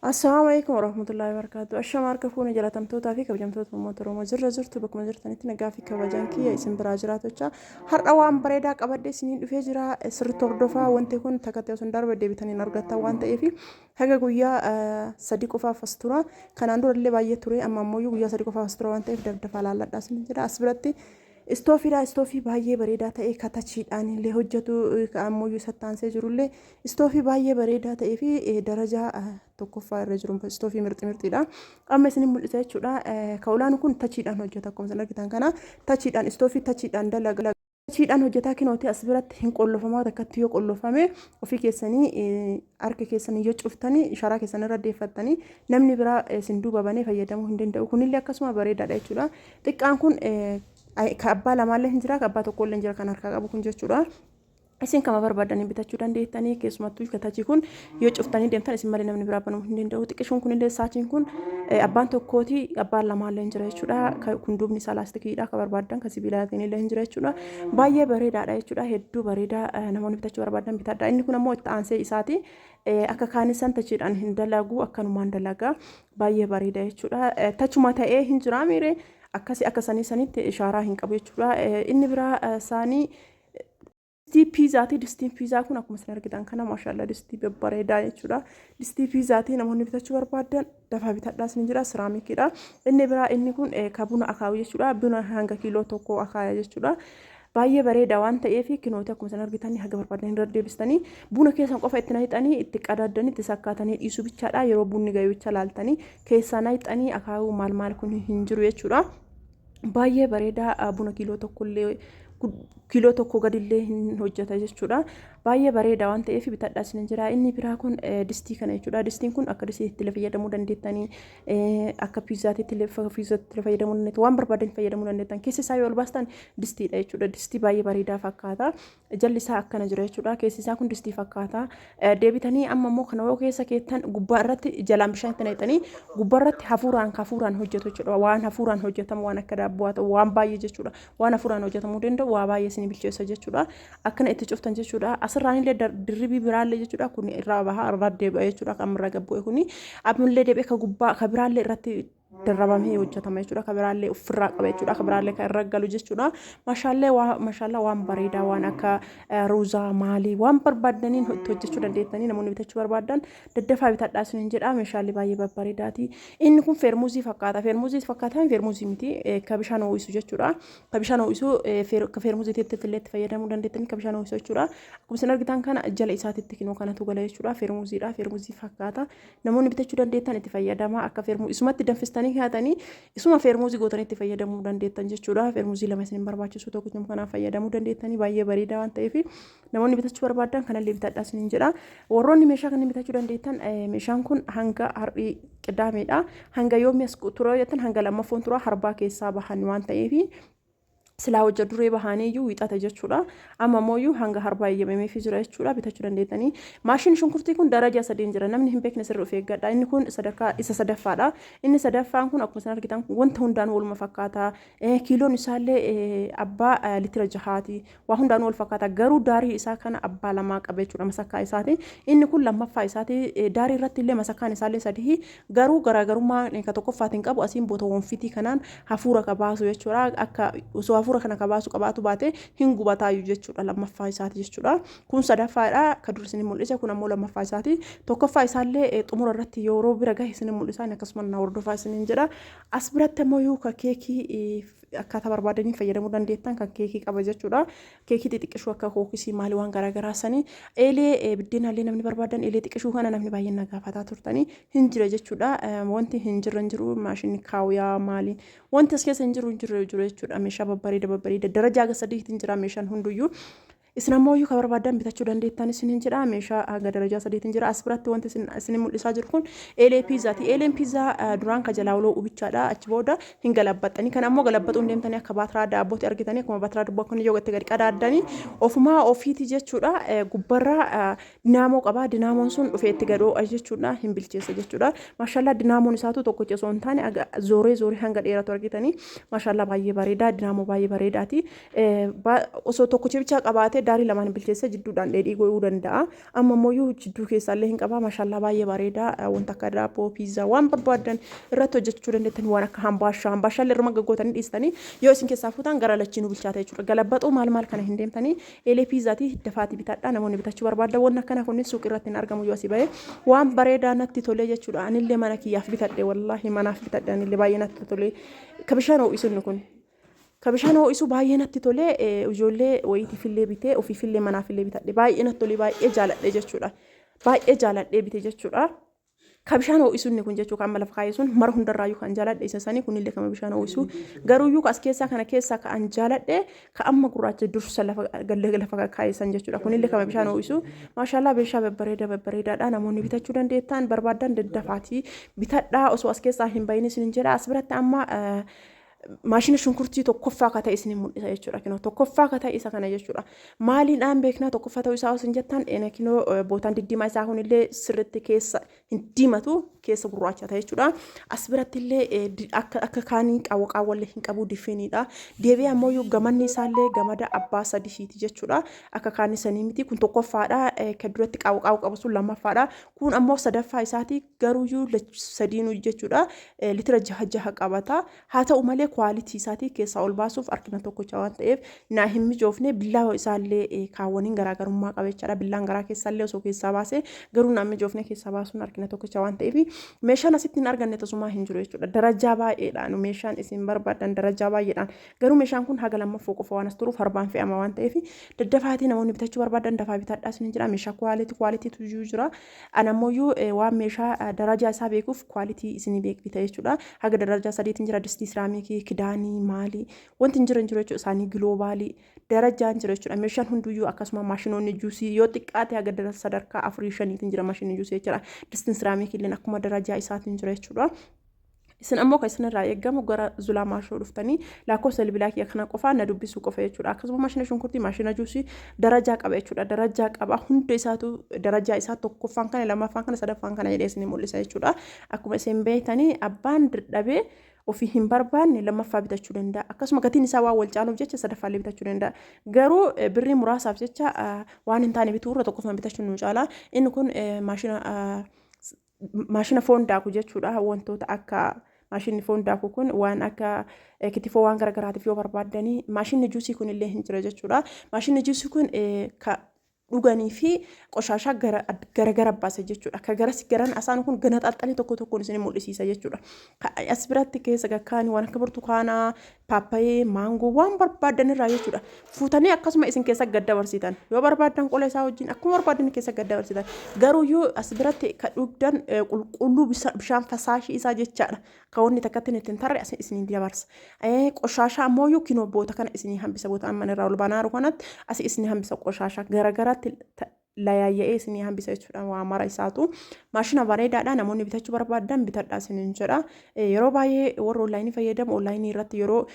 Assalaamu alaikum warahmatullahi wabarakatuh. Ashama harka fuune jalatamtootaa fi kabajamtoota uummata Oromoo jirra jirtu bakkuma jirtanitti nagaa fi kabajaan kiyya isin biraa jiraatochaa. Har'a waan bareedaa qabadhee isiniin dhufee jira. Sirriitti hordofaa wanti kun takka ta'e osoo hin darbe deebitanii hin argattan waan ta'eef haga guyyaa 3 qofaaf as tura. Kanaan dura illee baay'ee ture amma ammoo guyyaa 3 qofaaf as tura waan ta'eef dafdafaa laalladhaa isin jedha. As biratti Istoofiidha. Istoofii baay'ee bareedaa ta'e ka tachiidhaan illee hojjetu ka ammoo isatti aansee jirullee istoofii baay'ee bareedaa ta'ee fi darajaa tokkoffaa irra jiru istoofii mirxi mirxiidha. Amma isin mul'isa jechuudha. Ka olaanu kun tachiidhaan hojjeta akkuma isin argitan kana tachiidhaan istoofii tachiidhaan dalaga. Tachiidhaan hojjetaa kinooti as biratti hin qollofamaa takkatti yoo qollofame ofii keessanii harka keessanii yoo cuftanii sharaa keessan irra deeffattanii namni biraa isin duuba banee fayyadamuu hin danda'u. Kunillee akkasuma bareedaadha jechuudha. Xiqqaan kun ka abbaa lamaallee hin jira ka abbaa tokkollee hin jira kan harkaa qabu kun jechuudha. Isin kama barbaadanii bitachuu dandeettanii keessumattuu katachii kun yoo cuftanii deemtan isin malee namni biraa banuu hin danda'u. Xiqqishuun kunillee saachiin kun abbaan tokkooti abbaan lamaallee hin jira jechuudha. Kun duubni isaa laastikiidha ka barbaadan ka sibiilaatiin illee hin jira jechuudha. Baay'ee bareedaadha jechuudha. Hedduu bareedaa namoonni bitachuu barbaadan bitadha. Inni kun ammoo itti aansee isaati. Akka kaanis san tachiidhaan hin dalagu akkanumaan dalaga. Baay'ee bareeda jechuudha. Tachuma ta'ee hin jiraa miire akkasi akka sanii sanitti ishaaraa hin qabu jechuudha. Inni biraa saanii distii piizaati. Distiin piizaa kun akkuma isin argitan kana maashaallah distii babbareedaa jechuudha. Distii piizaati namoonni bitachuu barbaadan dafaa bitadhaa isin jira siraamikiidha. Inni biraa inni kun ka buna akaawu jechuudha. Buna hanga kiiloo tokko akaaya jechuudha. Baay'ee bareeda waan ta'eef kinooti akkuma isin argitan haga barbaadan irra deebistanii buna keessan qofa itti naqxanii itti qadaaddanii itti sakkaatanii dhiisuu bichaadha. Yeroo bunni gayu bicha laaltanii keessaa naqxanii akaawuu maal maal kun hin jiru jechuudha. Baay'ee bareeda buna kiiloo tokkollee kiiloo tokko gadillee hin hojjeta jechuudha. Baay'ee bareeda waan ta'eef bitadhaa isin jira. Inni biraa kun distii kana jechuudha. Distiin kun akka distiitti illee fayyadamuu dandeettanii akka piizaatiitti illee piizaatti illee fayyadamuu dandeettan waan barbaadan fayyadamuu dandeettan. Keessa isaa yoo ol baastan distiidha jechuudha. Distii baay'ee bareedaa fakkaata. Jalli isaa akkana jira jechuudha. Keessi isaa kun distii fakkaata. Deebitanii amma immoo kana yoo keessa keettan gubbaa irratti jalaan bishaan itti naqxanii gubbaa irratti hafuuraan hafuuraan hojjetu jechuudha. Waan hafuuraan hojjetamu waan akka daabboo haa ta'u waan baay'ee jechuudha. Waan hafuuraan hojjetamuu danda'u waa baay'ee isin bilcheessa jechuudha. Akkana itti cuftan jechuudha. Asirraan illee dirribii biraallee jechuudha. Kun irraa bahaa irraa deebi'a jechuudha. Kan irraa gabbu'e kuni ammallee deebi'e ka gubbaa ka biraallee irratti darrabamee hojjetama jechuudha. Ka biraallee ofirraa qaba jechuudha. Ka biraallee kan irra galu jechuudha. Mashaallee waa mashaallaa waan bareedaa waan akka ruuzaa maalii waan barbaaddaniin itti hojjechuu dandeettanii namoonni bitachuu barbaadan daddafaa bitadhaa isiniin jedha. Meeshaalee baay'ee babbareedaati. Inni kun feermuzii fakkaata. Feermuzii fakkaata feermuzii miti ka bishaan ho'isu jechuudha. Ka bishaan ho'isu ka feermuziitti illee itti fayyadamuu dandeettanii ka bishaan ho'isu jechuudha. Akkuma isin argitan kana jala isaatitti kinoo kanatu gala jechuudha. Feermuziidha. Feermuzii fakkaata. Namoonni bitachuu dandeettan itti fayyadamaa akka feermuu isumatti danfistanii kaatanii isuma feermuuzii gootanii itti fayyadamuu dandeettan jechuudha. Feermuuzii lama isin hin barbaachisu tokkichuma kanaan fayyadamuu dandeettanii baay'ee bareedaa waan ta'eef namoonni bitachuu barbaadan kanallee bitadhaa isiniin jedha. Warroonni meeshaa kanneen bitachuu dandeettan meeshaan kun hanga har'ii qidaameedha. Hanga yoomii as tura jettan hanga lammaffoon tura harbaa keessaa bahan waan ta'eef silaa hojja duree bahanii iyyuu wixata jechuudha. Amma immoo iyyuu hanga harbaa eeyyamameefii jira jechuudha bitachuu dandeettanii. Maashinni shunkurtii kun darajaa sadiin jira. Namni hin beekne sirri of eeggadha. Inni kun sadarkaa isa sadaffaadha. Inni sadaffaan kun akkuma isin argitan wanta hundaan waluma fakkaata. Kiiloon isaallee abbaa litira jahaati. Waa hundaan wal fakkaata. Garuu daarii isaa kana abbaa lamaa qaba jechuudha masakkaa isaati. Inni kun lammaffaa isaati. Daarii irratti illee masakkaan isaallee sadihi. Garuu garaagarummaa ka tokkoffaatiin qabu asiin boota wonfitii kanaan hafuura ka baasu jechuudha. Akka osoo hafuura kana ka baasu qabaatu baate hin gubataayu jechuudha lammaffaa isaati jechuudha. Kun sadaffaadha ka dur isin mul'ise kun ammoo lammaffaa isaati. Tokkoffaa isaallee xumura irratti yeroo bira gahe isin mul'isa inni akkasuma na hordofaa isiniin jedha. As biratti ammoo yoo ka keekii akkaataa barbaadaniin fayyadamuu dandeettan kan keekii qaba jechuudha. Keekii xixiqqishuu akka kookisii maali waan garaagaraa sanii eelee biddeenaallee namni barbaadan eelee xiqqishuu kana namni baay'een na gaafataa turtanii hin jira jechuudha. Wanti hin jirre hin jiru maashinni kaawuyaa maali wanti as keessa hin jiru hin jiru jiru jechuudha. Meeshaa babbareeda babbareeda darajaa haga sadiitiin jira meeshaan hunduyyuu. Isin ammoo iyyuu ka barbaadan bitachuu dandeettan isiniin jedha. Meeshaa haga darajaa sadiitiin jira. As biratti wanti isin isin mul'isaa jiru kun eelee piizaati. Eeleen piizaa duraan ka jalaa oloo ubichaadha. Achi booda hin galabbaxxanii. Kan ammoo galabbaxuun deemtanii akka baatiraa daabbootti argitanii akkuma baatiraa daabboo kun yoo itti gadi qadaaddanii ofumaa ofiiti jechuudha. Gubbarraa dinaamoo qaba. Dinaamoon sun dhufee itti gad oo'a jechuudha. Hin bilcheessa jechuudha. Maashallaa dinaamoon isaatu tokkicha osoo hin taane zooree zooree hanga dheeratu argitanii. Maashallaa baay'ee bareeda. Dinaamoo baay'ee bareedaati. Osoo tokkicha bichaa qabaatee Daarii lamaan bilcheessee jidduudhaan dheedhii godhuu danda'a. Amma immoo jidduu keessaallee hin qaba. Maashallaa, baay'ee bareeda. Wanta akka daabboo, piizaa, waan barbaadan irratti hojjechuu dandeettan. Waan akka hambaashaa, hambaashaallee irruma gaggootanii dhiistanii yoo isin keessaa fuutan gara lachiinuu bilchaata jechuudha. Galabbaxuu maal maal kana hin deemtanii. Eelee piizaatii dafaatii bitadhaa, namoonni bitachuu barbaadan. Wanni akkana kunneen suuqii irratti hin argamu yoo asii bahee. Waan bareedaa natti tolee jechuudha. Anillee mana kiyyaaf bitadhe, wallaahi manaaf bitadhe anillee, baay'ee natti tolee. Ka bishaan ho'isu inni kun. Ka bishaan ho'isu baay'ee natti tolee. Ijoollee wayiitiifillee bitee, ofiifillee manaafillee bitadhe. Baay'ee natti tolee, baay'ee jaaladhe jechuudha. Baay'ee jaaladhee bite jechuudha. Ka bishaan ho'isu inni kun jechuudha. Amma lafa kaa'ee sun mara hundarraayyuu kan jaaladhe isa sanii. Kunillee kama bishaan ho'isu. Garuuyyuu as keessaa kana keessaa ka an jaaladhe ka amma gurraacha dursa lafa gallee lafa kaa'ee san jechuudha. Kunillee kama bishaan ho'isu. Maashaallah, meeshaa babbareeda babbareedaadha. Namoonni bitachuu dandeettan barbaadan daddafaatii bitadhaa osoo as keessaa hin bahin isin jedha. As biratti amma maashina shunkurtii tokkoffaa ka ta'e isin mul'isa jechuudha. Kinoo tokkoffaa ka ta'e isa kana jechuudha. Maaliidhaan beeknaa tokkoffaa ta'uu isaa osoo jettan? Kinoo bootaan diddiimaa isaa kunillee sirriitti keessa hin diimatu, keessa gurraacha ta'e jechuudha. As biratti illee akka kaanii qaawwa qaawwallee hin qabu, difiniidha. Deebi'ee ammoo gamanni isaallee gamada abbaa sadiiti jechuudha. Akka kaanii sanii miti, kun tokkoffaadha. Kan duratti qaawwa qaawwa qabu sun lammaffaadha. Kun ammoo sadaffaa isaati, garuuyyuu sadiinuu jechuudha. Litira jaha jaha qabata. Haa ta'u malee quality isaatii keessaa ol baasuuf harkina tokkocha waan ta'eef naa hin mijoofne. Billaa isaallee kaawwaniin garaagarummaa qaba jechaadha. Billaan garaa keessaallee osoo keessaa baasee garuu naa mijoofne, keessaa baasuun harkina tokkocha waan ta'eef. Meeshaan asitti hin arganne tasumaa hin jiru jechuudha. Darajaa baay'eedhaan meeshaan isin barbaadan darajaa baay'eedhaan, garuu meeshaan kun haga lammaffoo qofa waan as turuuf, harbaan fe'ama waan ta'eef, daddafaatii namoonni bitachuu barbaadan dafaa bitadhaa isin jira. Meeshaa quality qualitytu jira. Ana ammoo waan meeshaa darajaa isaa beekuuf quality isinii beekbita jechuudha. Haga darajaa sadiitiin jira. Distii siraamikii, kidaanii, maalii wanti hin jiru hin jiru jechuudha. Isaanii giloobaalii darajaan jira jechuudha. Meeshaan hunduyyuu, akkasuma maashinoonni juusii yoo xiqqaate haga sadarkaa afurii shaniitiin jira maashinii juusii jechuudha. Distiin siraamikii illee akkuma darajaa isaatiin jira jechuudha. Isin ammoo kan isinirraa eegamu gara Zulaa Maashoo dhuftanii lakkoofsa bilbilaa kiyya kana qofaa na dubbisuu qofa jechuudha. Akkasuma maashina shunkurtii, maashina juusii darajaa qaba jechuudha. Darajaa qaba, hunda isaatu darajaa isaa tokkoffaan kana, lammaffaan kana, sadaffaan kana jedhee isin mul'isa jechuudha. Akkuma isin beektanii, abbaan dadhabee ofii hin barbaanne lammaffaa bitachuu danda'a. Akkasuma gatiin isaa waan wal caaluuf jecha sadaffaallee bitachuu danda'a. Garuu birrii muraasaaf jecha waan hin taane bituu irra tokkoffaan bitachuun nu caala. Inni kun maashina foon daaku jechuudha. Wantoota akka maashinni foon daaku kun waan akka kitifoo waan garagaraatiif yoo barbaaddanii, maashinni juusii kun illee hin jira jechuudha. Maashinni juusii kun ka dhuganii fi qoshaashaa gara gara baasa jechuudha. Ka garas garan asaan kun gana xaxxanii tokko tokkoon isin mul'isiisa jechuudha. As biratti keessa gakkaanii waan akka burtukaanaa, paappayee, maangoo waan barbaadan irraa jechuudha. Fuutanii akkasuma isin keessa gad dabarsitan. Yoo barbaadan qola isaa wajjin akkuma barbaadan keessa gad dabarsitan. Garuuyyuu as biratti ka dhugdan qulqulluu bishaan fasaashii isaa jechaadha. Ka wanni takkatti ittiin tarre as isinii dabarsa. Qoshaashaa ammoo yoo kinoo boota kana isinii hambisa, boota amma irraa ol banaa jiru kanatti as isinii hambisa, qoshaashaa garagaraatti layaayya'ee isinii hambisa jechuudha waa mara isaatu. Maashina bareedaadha, namoonni bitachuu barbaadan bitadhaa isiniin jedha. Yeroo baay'ee warra onlaayinii fayyadamu onlaayinii irratti yeroo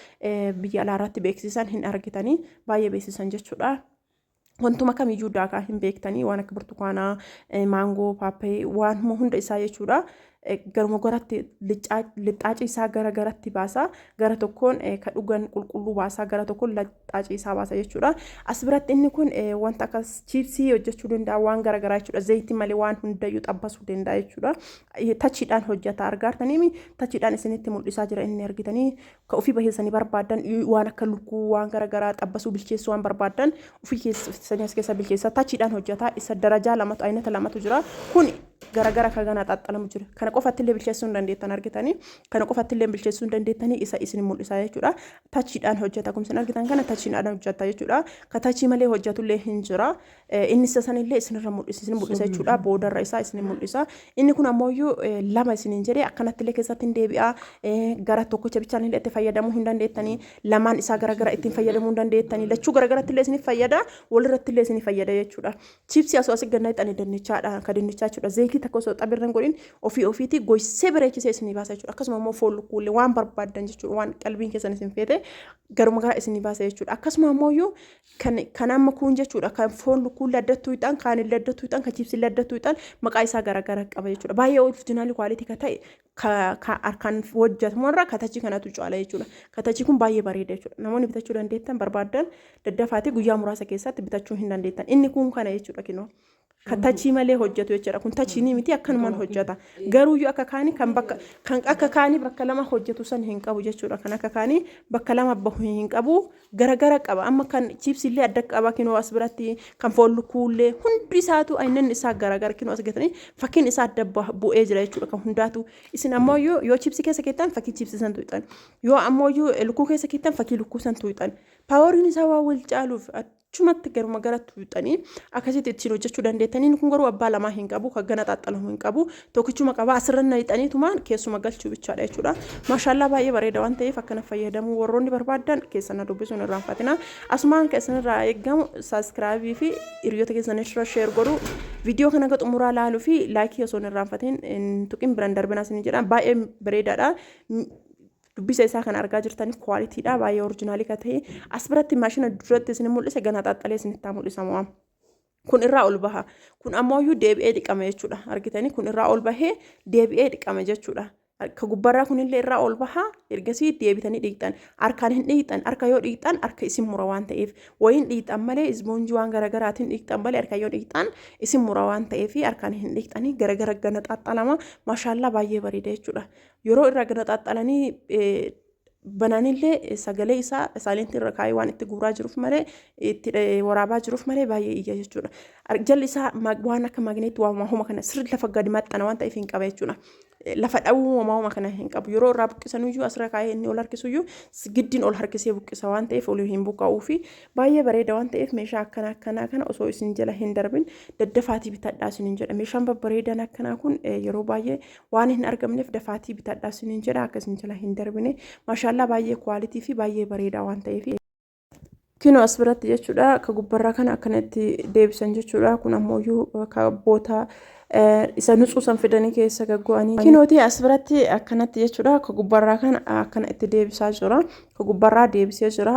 biyya alaa irratti beeksisan hin argitanii, baay'ee beeksisan jechuudha. Wantuma kamiyyuu daakaa hin beektanii, waan akka burtukaanaa, maangoo, paappayee, waan hunda isaa jechuudha. Garuma garatti lixxaacii isaa gara garatti baasa. Gara tokkoon ka dhugan qulqulluu baasa, gara tokkoon lixxaacii isaa baasa jechuudha. As biratti inni kun wanta akka chiipsii hojjechuu danda'a, waan gara garaa jechuudha. Zayitii malee waan hundayyuu xabbasuu danda'a jechuudha. Tachiidhaan hojjeta, argaartanii tachiidhaan isinitti mul'isaa jira inni argitanii. Ka ofii baheessanii barbaadan waan akka lukkuu waan gara garaa xabbasuu, bilcheessuu waan barbaadan ofii keessanii as keessa bilcheessa. Tachiidhaan hojjeta. Isa darajaa lamatu, aynata lamatu jira. Kun gara gara ka ganaa xaxxalamu jira. Kana qofatti illee bilcheessuu hin dandeettan, argitanii. Kana qofatti illee bilcheessuu hin dandeettanii, isa isin mul'isa jechuudha. Tachiidhaan hojjeta. Akkuma isin argitan kana tachiidhaan hojjeta jechuudha. Ka tachii malee hojjetu illee hin jira. Inni isa sanillee isinirra mul'isa, isin mul'isa jechuudha. Boodarra isaa isin mul'isa. Inni kun ammoo lama isiniin jedhee akkanatti illee keessatti hin deebi'a. Gara tokkicha bichaan illee itti fayyadamuu hin dandeettanii. Lamaan isaa gara gara ittiin fayyadamuu hin dandeettanii. Lachuu gara garatti illee isiniif fayyada. Walirratti illee isiniif fayyada jechuudha. Chiipsii asoo asii ganna hixanii dinnichaadha. Ka dinnichaa jechuudha. Zayitii takka osoo xabirra hin godhin ofii ofii ofiitii goysee bareechisee isinii baasa jechuudha. Akkasuma immoo foon lukkuullee waan barbaaddan jechuudha. Waan qalbiin keessan isin feete garuma gara isinii baasa jechuudha. Akkasuma immoo iyyuu kan amma kuun jechuudha. Kan foon lukkuullee addattuu hixan, kaanillee addattuu hixan, kan chiipsiillee addattuu hixan maqaa isaa garagara qaba jechuudha. Baay'ee original quality ka ta'e ka harkaan hojjetamu irra katachii kanatu caala jechuudha. Katachii kun baay'ee bareeda jechuudha. Namoonni bitachuu dandeettan barbaaddan daddafaatee guyyaa muraasa keessatti bitachuu hin dandeettan. Inni kun kana jechuudha kinoo. Kan tachii malee hojjetu jechuudha. Kun tachii ni miti, akkanumaan hojjeta. Garuuyyuu akka kaanii kan bakka kan akka kaanii bakka lama hojjetu san hin qabu jechuudha. Kan akka kaanii bakka lama bahu hin qabu. Garagara qaba. Amma kan chiipsiillee adda qaba kinoo as biratti, kan foon lukkuullee hundi isaatu ayinanni isaa garagara kinoo as gatanii fakkiin isaa adda bu'ee jira jechuudha kan hundaatu. Isin ammoo yoo chiipsii keessa keettan fakkii chiipsii san tuqxan. Yoo ammoo lukkuu keessa keettan fakkii lukkuu san tuqxan. Poweriin isaa waan wal caaluuf achumatti garuma gara tuuxanii akkasitti ittiin hojjechuu dandeettanii. Kun garuu abbaa lamaa hin qabu, kan gana xaxxalamu hin qabu, tokkichuma qaba. Asirra naqxaniitumaan keessuma galchuu bichaadha jechuudha. Maashaallaa, baay'ee bareeda waan ta'eef akkana fayyadamuu warroonni barbaaddan keessa na dubbisuun irraanfatina. Asumaan kan isinirraa eeggamu subscribe fi hiriyoota keessan irra share godhuu, viidiyoo kana xumuraa laaluu fi like osoo hin irraanfatin hin tuqin biran darbinaa isin jedha. Baay'ee bareedaadha. Dubbisa isaa kan argaa jirtanii qualitydha, baay'ee original kan ta'e. As biratti maashina duratti isin mul'ise gana xaxxalee isinitti mul'isa. Kun irraa ol baha. Kun ammoo deebi'ee dhiqama jechuudha. Argitanii, kun irraa ol bahee deebi'ee dhiqama jechuudha. Ka gubbarraa kunillee irraa ol baha, ergasii deebitanii dhiqxan. Harkaan hin dhiqxan. Harka yoo dhiqxan harka isin mura waan ta'eef. Wayiin dhiqxan malee, isboonjii waan garaagaraatiin dhiqxan malee, harka yoo dhiqxan isin mura waan ta'eef harkaan hin dhiqxanii. Garagara gana xaxxalama. Maashaallaa, baay'ee bareeda jechuudha. Yeroo irraa gana xaxxalanii bananillee sagalee isaa silent irra kaa'ee waan itti guuraa jiruuf malee, itti waraabaa jiruuf malee baay'ee iyya jechuudha. Jalli isaa waan akka magneetti waan homa kana sirri lafa gadi maxxana waan ta'eef hin qaba jechuudha. Lafa dhawuu homaa kana hin qabu. Yeroo irraa buqqisaniyyuu asirra kaa'ee inni ol harkisuyyuu giddiin ol harkisee buqqisa waan ta'eef ol hin buqqa'uu fi baay'ee bareeda waan ta'eef meeshaa akkana akkanaa kana osoo isin jala hin darbin daddafaatii bitadhaa isiniin jedha. Meeshaan babbareedan akkanaa kun yeroo baay'ee waan hin argamneef dafaatii bitadhaa isiniin jedha, akka isin jala hin darbine. Maashaallaa, baay'ee quality fi baay'ee bareedaa waan ta'eef. Kinoo as biratti jechuudha, ka gubbarraa kana akkanatti deebisan jechuudha. Kun ammoo ka boota isa nutsuu san fidanii keessa gaggo'anii. Kinootii as biratti akkanatti jechuudha, ka gubbarraa kana akkana itti deebisaa jira. Ka gubbarraa deebisee jira,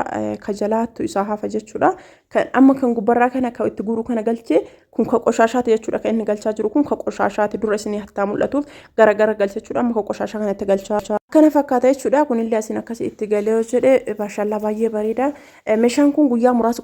ka jalaattu isaa hafa jechuudha. Kan amma kan gubbarraa kana ka itti guuruu kana galchee, kun ka qoshaashaati jechuudha. Kan inni galchaa jiru kun ka qoshaashaati. Dura isinii hattaa mul'atuuf gara gara galcha jechuudha. Amma ka qoshaashaa kana itti galchaa. Akkana fakkaata jechuudha. Kunillee asin akkasii itti galee yoo jedhe, maashaallaa, baay'ee bareeda. Meeshaan kun guyyaa muraasa